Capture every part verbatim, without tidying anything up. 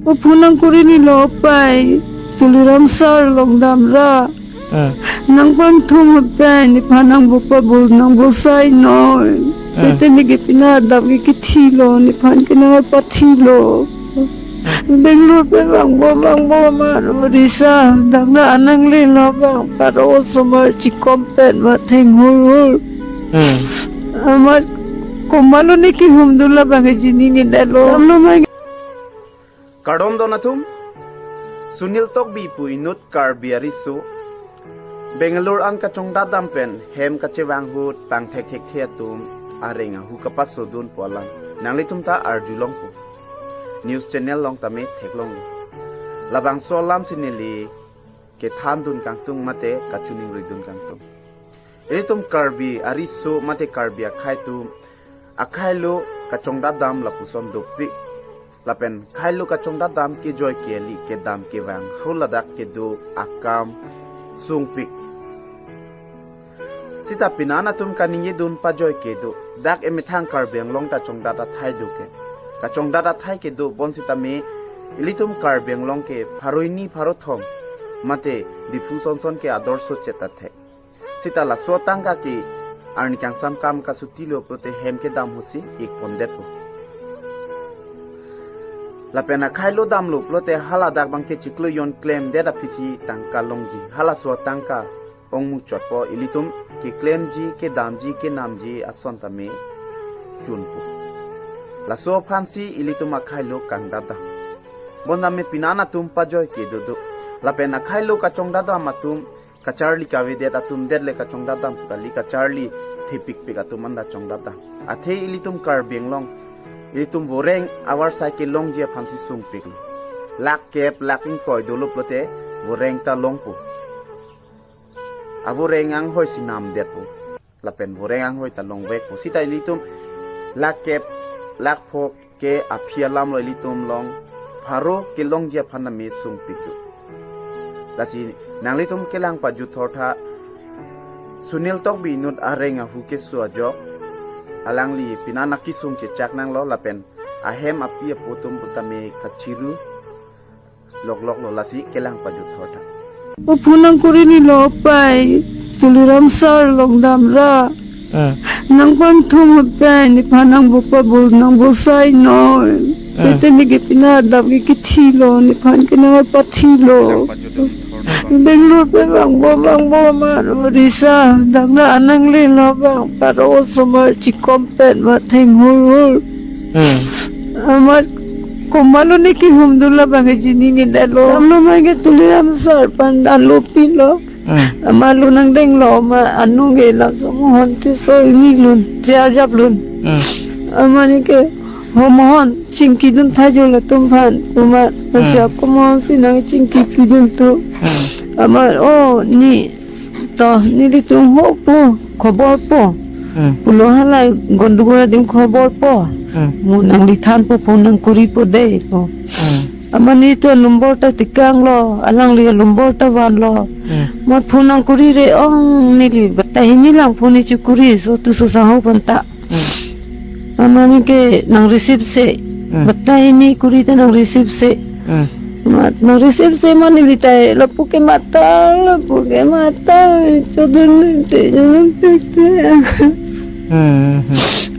O phone nangkuri ni lo pai, Tuliram sir along damra. Ah. Nangpangthum pen, nephan nangbo pabol nangbo sai noi. Ah. Tete neke pina dam ke kethilo, nephan ke nangpathilo. Ah. Bangalore pen vangbo, vangbo ma, Odisha, dak na anang le lo bang, paro osomar chikom pen ma theng hur hur. Ah. Amat komatlo neke humdun labang ke chini nge dalo. Damlo ma. Kardom don atum, Sunil Tokbi pu inut Karbi ariso, Bangalore an kachongdat dam pen hem kachevang ahut pangthek thekthe atum areng ahu kapasodun pu alam nanglitum ta arjulongpo. News channel along tame theklonglo. Labangso alam si neli kethandun kangtung mate kachiningridun kangtung. Ilitum Karbi ariso mate Karbi akhei atum, akhei lo kachongdat dam lapuson dopik. Lapen khei lo kachongdat dam kejoi keli kedam kevang haladak kedo akam sungpik. Sita pinan atum kaningjedun pajoi kedo. Dak emethang Karbi Anglong ta chongdat athai do ke. Kachongdat athai kedo bonsitame ilitum Karbi Anglong ke pharo hini pharo thom mate Diphu sonson ke ador so chet athe. Sita laso atangka ke arni kangsam kam kasutilo pulote hem kedam ahutsi ikpondetpo. Lapen akhei lo damlo pulote haladak abang ke chiklo jon klemdet aphisi tangka longji. Halaso atangka ongmuchotpo, ilitum keklemji, kedamji, kenamji ason tame chunpo. Laso aphansi ilitum akhei lo kangdat dam. Bonta me pinan atum pajoi kedo do. Lapen akhei lo kachongdat dam atum kacharli kavedet atum det le kachongdat dam kali, kacharli thepikpik atum anta chongdat dam. Athe ilitum Karbi Anglong, ilitum voreng avarsai kelongji aphansi sungpiklo. Lakh kep, lakh ingkoi dolo pulote voreng ta longpo. Avoreng anghoi si namdetpo. Lapen voreng anghoi ta longvekpo. Sita ilitum lakh kep, lakh pho ke aphi alam lo ilitum along pharo kelongji aphan tame sungpik do. Lasi nanglitum kelang pajut thortha, Sunil Tokbi inut areng ahu keso ajok, alangli pinan akesung chechak nanglo lapen ahem api apo atum pu tame kachiru lokloklo, lasi kelang pajut thortha. O phone nangkuri ni lo pai, Tuliram sir along damra. Ah. Nangpangthum pen, nephan nangbo pabol nangbo sai noi. Ah. Tete neke pina dam ke kethilo, nephan ke nangpathilo. Bangalore pen vangbo, vangbo ma, Odisha, dak na anang le lo bang, paro osomar chikom pen ma theng hur hur. Hmm. Amat komatlo neke humdun labang ke chini nge dalo. Damlo ma ke Tuliram sir aphan dalo pilo. Hmm. Amat lo nangdenglo ma anung ke laso Mohon Tisso ini lun, jarjap lun. Hmm. Amat neke ho Mohon chingkidun thajo latum aphan. Amat Hmm. nasi ako Mohon si nangchingkipidun tu. Hmm. Amat o ni to nelitum ho po khobor po. Hmm. Pulo hala gondogol adim khobor po. Hmm. Mo nangli thanpo, phone nangkuripo dei po. Hmm. Amat nelitum number ta tekanglo, alangli number ta vanlo. Hmm. Amat phone nangkuri re ong neli batai hini lang phone chekuri so tu so sangho panta. Hmm. Amat neke nang receive se. Hmm. Batai hini kuri ta nang receive se. Hmm. Amat nang receive se amat neli tai lapu ke mata, lapu ke mata, chodun te, chodun te. Hmm.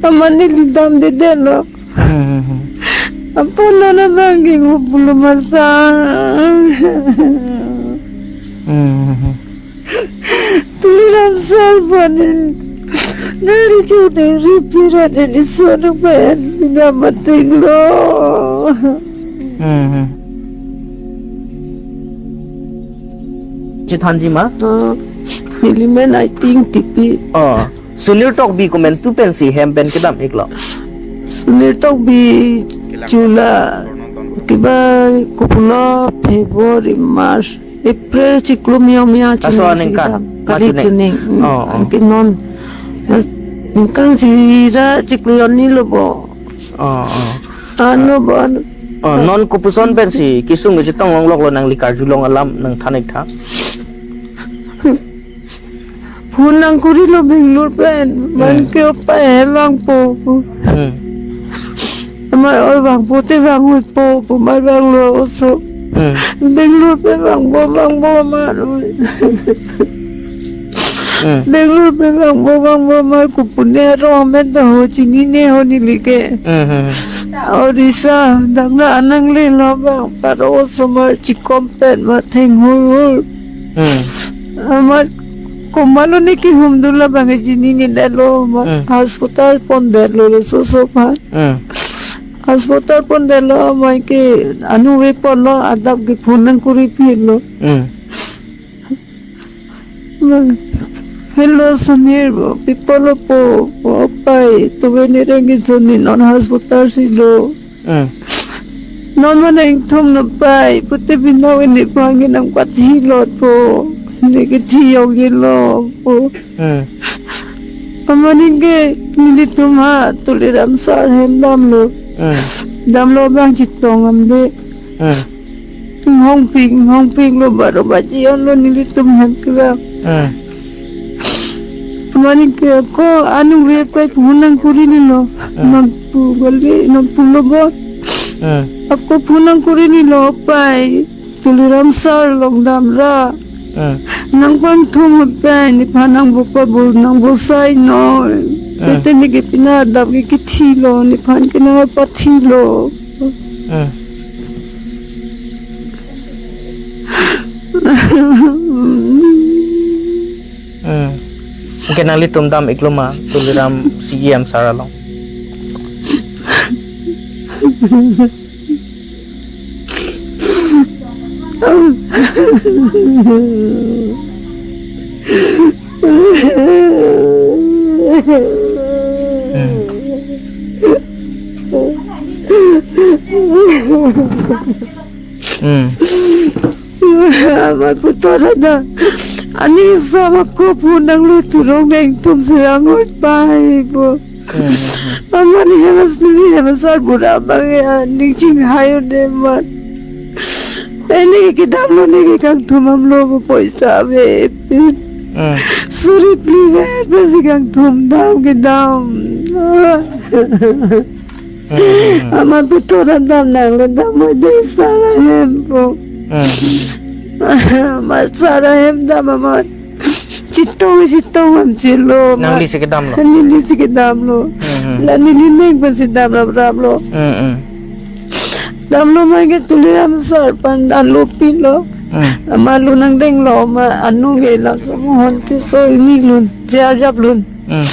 Amat neli damdedetlo. Hmm. Apo nana bangke mo pulo masa. Hmm. Tuliram sir aphan neli chode ripira neli sonu pen bina matinglo. Hmm. Chethanji ma? Uh, neli men I think T P. Oh. Sunil Tokbi komantu pensi hem pen kedam iklo? Sunil Tokbi chula kiba kopulo February, March, April chiklo mia mia Laso chuning si aningkan, kedam. Kali chuning. Chuning. Hmm, Oh, oh. Anke non. Mas, ningkan sira chiklo jon ni lo bo. Oh, oh. Ano bo ano. Oh, non kopuson pensi kesung kechetong longloklo, nangli karjulong alam nangthan iktha. Phone nangkurilo Bangalore pen. Man Hmm. ke opa helang po. Hmm. Amar oi vangpo te vang oi po, pu amar vanglo oso. Hmm. Bangalore pen vangpo, vangpo amar oi. Hmm. Bangalore pen vangpo, vangpo amar ko Pune arong amen ta ho chinine ho neli ke. Hmm, hmm, hmm. Odisha, dak la anang le lo vang, paro oso amar chikom pen ma theng hur hur. Hmm. Amar komatlo ne kehumdun labang ke chinine detlo, amar Hmm. hospital pondetlo laso oso aphan. Hmm. Hospital pondetlo, amar ke anu ave ponlo, adap ke phone nangkuri phitlo. Hmm. Hello, Sunil, pi apotlo po, po pai, tove ne rengit Sunil, non hospital si do. Hmm. Non ma nangthum na pai, pute pinang ini pangin nangpathi lot po, ne kethi yong yelo po. Hmm. Amani ke nelitum ha Tuliram sir ahem damlo. Hmm. Damlo abang chetong amde. Hmm. Hongpik, hongpiklo baro baji onlo nelitum hem kevang. Hmm. Amani ke ako anu ave pai phone nangkuri nilo. Hmm. Nonpu gali, nonpulo bo. Hmm. Ako phone nangkuri nilo pai. Tuliram sir along damra. Hmm. Nangpangthum pen nephan nangbo pabo, nangbo sai noi. Hmm. Tete ne ke pina adap ke kethilo, nephan ke nangpathilo. Hmm. Hmm. Anke nanglitum dam iklo ma Tuliram C E M sir along? Hmm. Amar puthot ada. Aning sama ko phone nanglo turong nangtum sirang oi pai po. Hmm, hmm, hmm. Amani hem as neli hem asar bura abang ya, ning chinghai un-e amat. Neli kedamlo, neli kangthum damlo, poisa ave. Hmm. Suri phli ave, pensi kangthum dam kedam. Hmm, hmm, hmm. Amar puthot dam nanglo dam oi de sir ahem po. Hmm. Amar sir ahem dam amar. Chetong, chetong damchelo, ma. Nangli si kedamlo? Neli si kedamlo. Hmm, hmm. La neli neng pensi dam rap raplo. Hmm, hmm. Damlo ma ke Tuliram sir aphan alo pilo. Hmm. Amar lo nangdenglo ma anu ke laso Mohon Tisso ini lun, J R Jap lun. Hmm.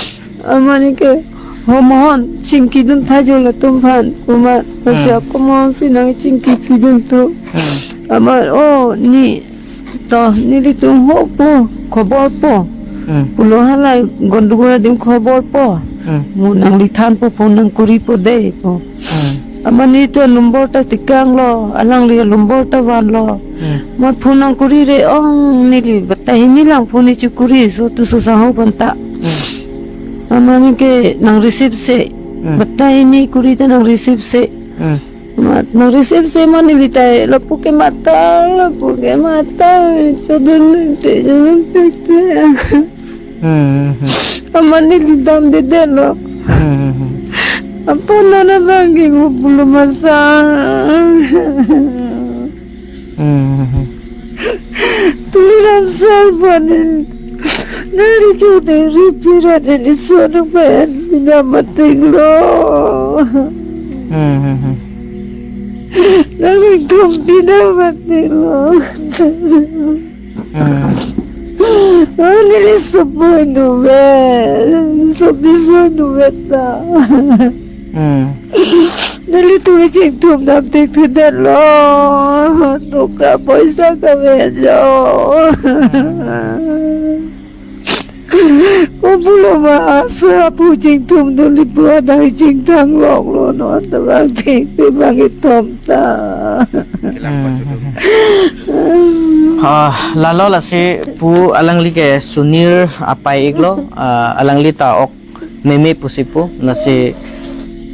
Amani ke ho Mohon chingkidun tha jo latum aphan, pu ma, lasi Hmm. ako Mohon si nangchingki pidun tu. Hmm. Amar o ni To, nelitum ho po, khobor po. Hmm. Pulo halai gondogol adim khobor po. Hmm. Mo nangli thanpo, phone nangkuripo dei po. Hmm. Amani to number ta tekanglo, alangli number ta vanlo. Hmm. Mo phone nangkuri re ong neli, batai hini lang phone chekuri, so tu so sang ho panta. Hmm. Amani ke nang receive se. Hmm. Batai hini kuri ta nang receive se. Hmm. Mat, nang receive se ma neli tai, lapu ke matha, lapu ke matha, chodun te, chodun te. Hmm, hmm. Amani neli damdedetlo. Hmm, hmm, hmm. Apa nana banggi mo pulo masa. Hmm, hmm, hmm. Tuliram sir aphan neli chode ripiran neli sonung pen pina matinglo. Hmm, hmm, hmm. Nangtum pina matinglo. Hmm. Oh, neli sopoi nuve, sopi so nuve ta. Hmm. Nelitum chingthum dam thekthedetlo. Toka poisa kave jo. Hmm. Ko pulo ma asa pu chingthum dun, neli pu adang chingthang longlo, non ta bang thekte bang ithom ta. Hmm. Ah, lalo lasi pu alangli ke Sunil apai iklo, ah, alangli ta ok meme pusi pu, lasi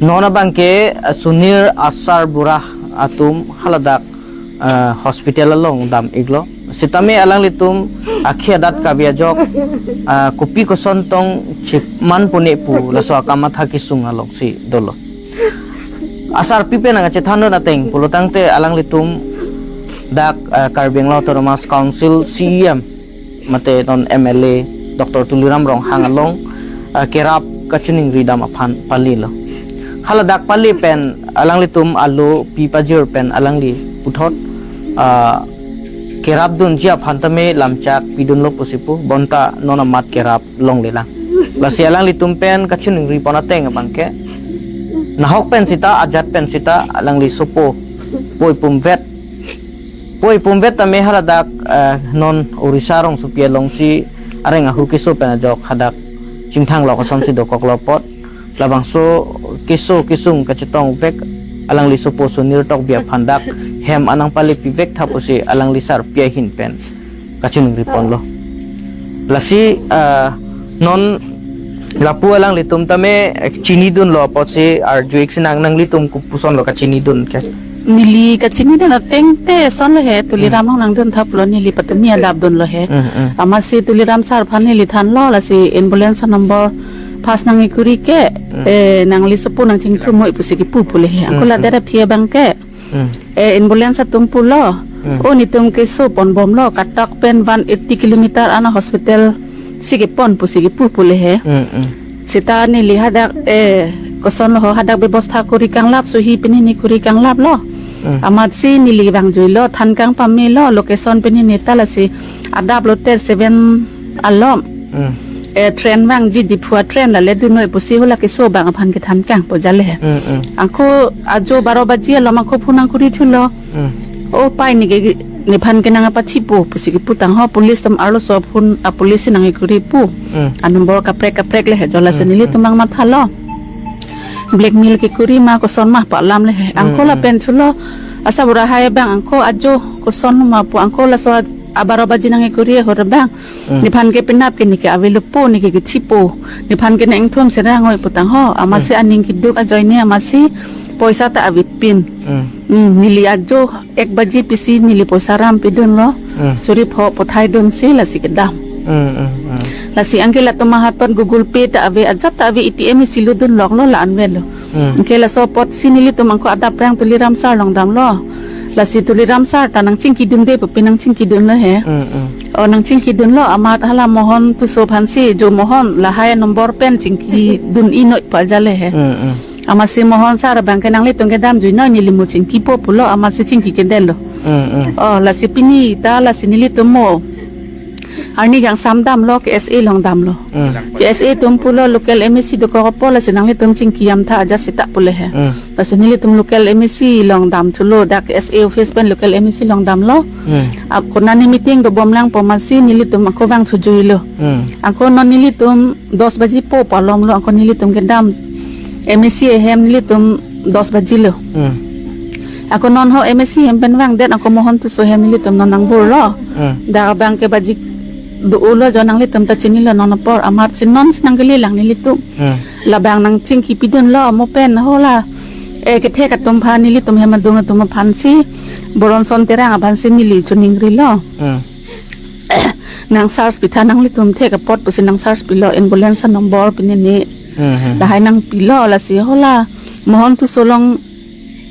non abang ke, ah, Sunil asar bura atum haladak, ah, hospital along dam iklo. Sitame alanglitum akhei adat kave ajok, ah, kopi koson tong cheman pone pu laso akamatha kesung alongsi dolo. Asarpi pen nangkachethan dun ateng pulotangte alanglitum dak, eh, Karbi Anglong Autonomous Council C E M mate non M L A Doctor Tuliram Ronghang along, eh, kerap kachiningri dam aphan palilo. Hala dak pali pen alanglitum alo pi pajir pen alangli puthot, eh, kerap dunji aphan tame lamchak pidunlo pusi pu, bonta non amat kerap longlelang. Lasi alanglitum pen kachiningri pon ateng abangke, nahok pen sita, ajat pen sita alangli sopo poi pumvet, poi pumvet tame haladak, eh, non Orissa rongsopi alongsi areng ahu keso pen ajok hadak chingthang lok asonsi dokoklo apot, labangso keso kesung kachetongvek alangli sopo Sunil Tokbi aphan dak hem anang pali pivek tha pusi alangli sarpi ahin pen kachiningri ponlo. Lasi, ah, non lapu alanglitum tame, eh, chinidunlo apotsi arju-ik sinang, nanglitum kopusonlo kachinidun ke? Neli kachinidun ateng te sonlo he, Tuliram, hmm, Ronghang dun thaplo, neli patumi adap dunlo he. Hmm, hmm. Amatsi Tuliram sar aphan neli thanlo, lasi ambulance number pass nangkuri ke, hmm, eh, nangli sopo nangchingthum noi pusi kipu pule he. Angko, hmm, la, hmm, dera phi abangke, hmm, eh, ambulance atum pulo. Hmm. O, netum keso ponbomlo, Cuttack pen one eighty kilometer an a-hospital si kepon pusi kipu pule he. Hmm, hmm. Sita neli hadak, eh, kosonlo ho, hadak bebostha kuri kanglap, sohi pinhini kuri kanglaplo. Hmm. Amatsi neli vangjuilo, than kangpamelo, location pinhini ta, lasi adaplo te seven alom. Hmm. Eh, train vangji, Diphu a-train lale dun noi pusi hala keso abang aphan kethan kangpo jale he. Hmm, hmm. Angko ajo baro baji alom angko phone nangkuri thulo. Hmm. O pai, neke, nephan ke nangpathipo pusi kipu tangho, police atum arloso phone, a-police si nangkuri pu. Hmm. A-number kaprek kaprek le he, jo lasi, hmm, nelitum, hmm, abang mathalo. Blackmail kekuri ma koson ma pu alam le he. Hmm, angko, hmm, lapen thulo, asa bura hai abang angko ajo koson ma pu, angko laso a-, abaro baji nangkuri ahut abang. Hmm. Nephan ke penap ke neke avelo po, neke kethipo. Nephan ke nangthum sera ngoi pu tangho. Amatsi, hmm, aning keduk ajoine amatsi poisa ta avepin. Hmm. Hmm, neli ajo ek baji pisi neli poisa ram pidunlo. Hmm. Suri pho pothai dunsi lasi kedam. Hmm, hmm, hmm. Lasi angke latum ahaton Google Pay ta ave, ajat ta ave, A T M isi lo dunloklo, la-an avelo. Hmm. Angke laso apotsi nelitum angko adap rang Tuliram sar along damlo. Lasi Tuliram sar ta nangchingkidunde pupi nangchingkidunlo he. Hmm, hmm. O, nangchingkidunlo, amat hala Mohon Tisso aphansi, jo Mohon lahai number pen chingkidun-i noi pu jale he. Hmm, hmm. Amatsi Mohon sar abangke nanglitum kedamjui noi, neli mo chingkipo pulo, amatsi chingki kedetlo. Hmm, hmm. O, lasi pini ta lasi nelitum mo arni kangsam damlo, K S A along damlo. Hmm. K S A atum pulo local M A C dokok apot, lasi nanglitum chingki jam tha ajat sita pule he. Hmm. Lasi nelitum local M A C along dam thulo, dak K S A office pen local M A C along damlo. Hmm. Ap konane meeting dobom lang pu amatsi nelitum angko vangthujuilo. Hmm. Angko non nelitum dos baji po pu alomlo, angko nelitum kedam M A C ahem nelitum dos baji lo. Hmm. Angko non ho M A C hem pen vangdet, angko Mohon Tisso hem nelitum non nangburlo. Hmm. Dak abangke baji do-olo jo, nanglitum ta chinilo, non apor amatsi nonsi nangkelelang nelitum. Hmm. Labang nangchingki pidunlo, mo pen hala, eh, kethek atum aphan, nelitum hem adung atum aphansi, Boronson Terang aphansi neli chiningrilo. Hmm. Nang search pitha nanglitum thek apot pusi nang search pilo, ambulance number pinhini. Hmm, hmm. Lahai nangpilo, lasi hala Mohon Tisso along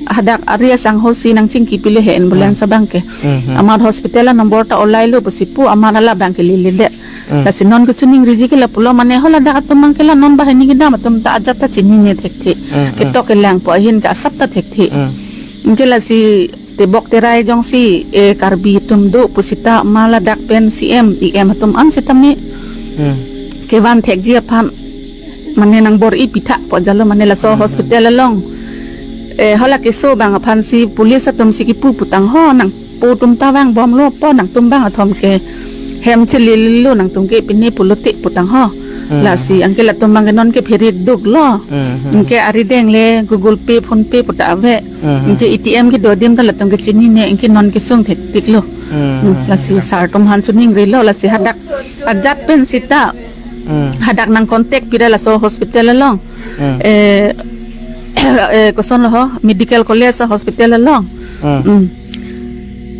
hadak ari asangho si nangchingki pile he ambulance, hmm, abangke. Hmm, hmm. Amat hospital a-number ta olailo pusi pu, amat hala abangke lele le. Hmm. Lasi non kachiningriji ke lapulo, mane hala dak atum abangke la non banghini kedam atum ta ajat ta chinine thekthe. Hmm, hmm. Ketok kelangpo ahin ke asap ta thekthe. Hmm. Anke lasi tebok terai jongsi, eh, Karbi atum do pusita ma ladak pen C M, E M atum an sitame, hmm, kevan thekji aphan mane nangbor-i pitha pu jalo, mane laso, hmm, hospital along, eh, hala keso abang aphansi police atumsi kipu pu tangho, nangpo atum ta vangbomlo po, nangtum abang athom ke hem chelilo, nangtum ke pine pulote pu tangho. Hmm. Lasi anke latum abangke nonke pherit duklo. Hmm, hmm. Anke arideng le Google Pay, PhonePe pu ta ave. Hmm. Anke A T M kedo adim ta latum ke chinine, anke non kesung thektiklo. Hmm. Hmm, lasi sar atum aphan chiningrilo, lasi hadak ajat pen sita. Hmm. Hadak nang contact pira laso hospital along. Hmm. Eh, eh, kosonlo ho, medical college a-hospital along. Hmm. Hmm.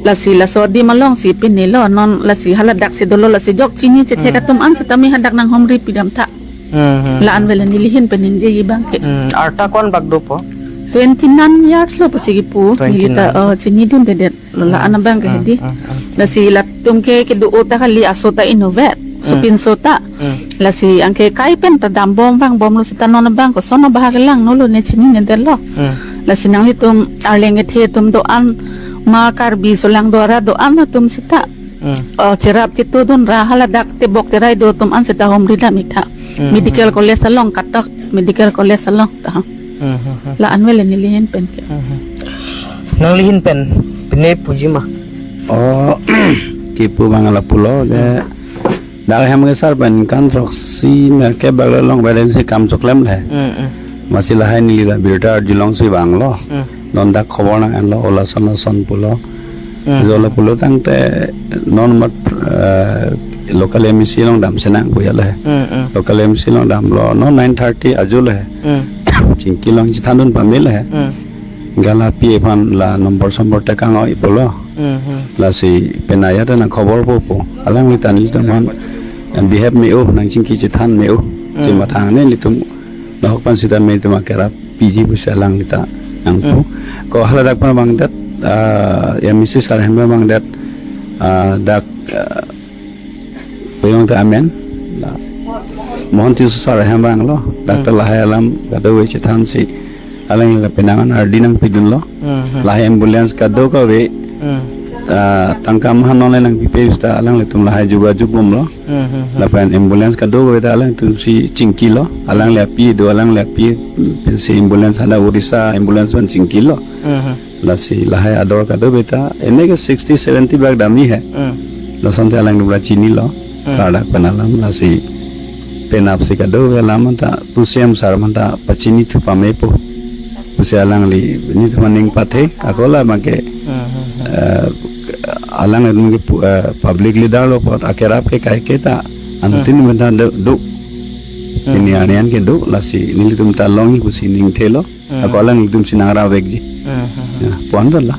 Lasi laso adim alongsi pinelo, non lasi hala daksi dolo, lasi jok chini chethek, hmm, atum an sitame hadak nanghomri pidam tha. Hmm, hmm. La-an avelo, neli ahin pen ningjeji abangke. Hmm. Arta ko-an bak dopo? Twenty nine years lo pusi kipu. Twenty nine. Neli ta, oh, chinidundedet lo la-an abang ke hedi. Hmm, hmm, hmm. Lasi latum ke kedo-o ta kali aso ta inutvet. Hmm. Sopinso ta. Hmm. Lasi anke kai pen ta dambom vangbomlo seta non abang koson abahak langno lo ne chininedetlo. Hmm. Lasi nanglitum arleng kethe atum do-an ma Karbi solang dora do-an atum seta. Hmm. Oh, cherap chetudun ra haladak tebok terai do atum an seta homri dam-ik tha. Hmm. Medical college along katok, medical college along ta. Hmm, hmm, hmm. La-an vele neli ahin pen ke. Hmm, hmm. Nangli ahin pen, pine puji ma? Oh, kipu abang lapulo, de, dak hem kesar pen kan throksi merkep bak along balance si kam choklem le. Hmm, hmm. Amatsi lahai neli la birta arjulongsi vanglo. Hmm. Non dak khobor nang-enlo, ola son oson pulo. Hmm. Jolo pulo tangte non mat, eh, local M A C along dam senang puya le. Hmm, hmm. Local M A C along damlo, non nine thirty ajo le. Hmm. Chingki along chethandun pame le. Hmm. Gala pi aphan la number sombor tekang oi pulo. Hmm, hmm. Lasi penang ya ta nang khobor popo. Alangli ta nelitum aphan, eh, bihek me-o, nang chingki chethan me-o. Hmm. Chemathang ne nelitum nahok aphan seta me atum akerap piji pusi alangli ta nangpu. Hmm. Ko haladak aphan abang det, ah, ya M A C sar ahem abang det, ah, dak, ah, peyong ta amen. La Mohan Tisso sar ahem vanglo. Dak ta, hmm, lahai alam kadokave chethansi alangli la penang an ardi nangpidunlo. Hmm, hmm. Lahai ambulance kadokave, hmm, ah, tangka maha non le nangpipe seta alanglitum lahai jogajog bomlo. Hmm, hmm, hmm. Lapen ambulance kadokave ta alangtum si chingkilo. Alangli api do, alangli api, mm, si ambulance hadak Odisha ambulance pen chingkilo. Hmm, hmm. Lasi lahai ador kadokave ta, ene ke sixty, seventy bak dam-i he. Hmm. Lason te alangtum ra chinilo. Hmm. Ladak pen alam lasi penap si kadokave alam ta, Tuliram sar aphan ta pachini thu pamepo. Pusi alangli nelitum aning pathe, ako la abang ke, hmm, hmm, hmm, eh, alangli abang ke pu-, eh, public leader lo apot akerap ke kaike ta, anuttin, hmm, abang ta do, do. Hmm. Pini arni an ke do, lasi nelitum ta longji pusi ningthelo. Hmm. Ako alanglitum si nangra vekji. Hmm, hmm, hmm. Ya, puan la.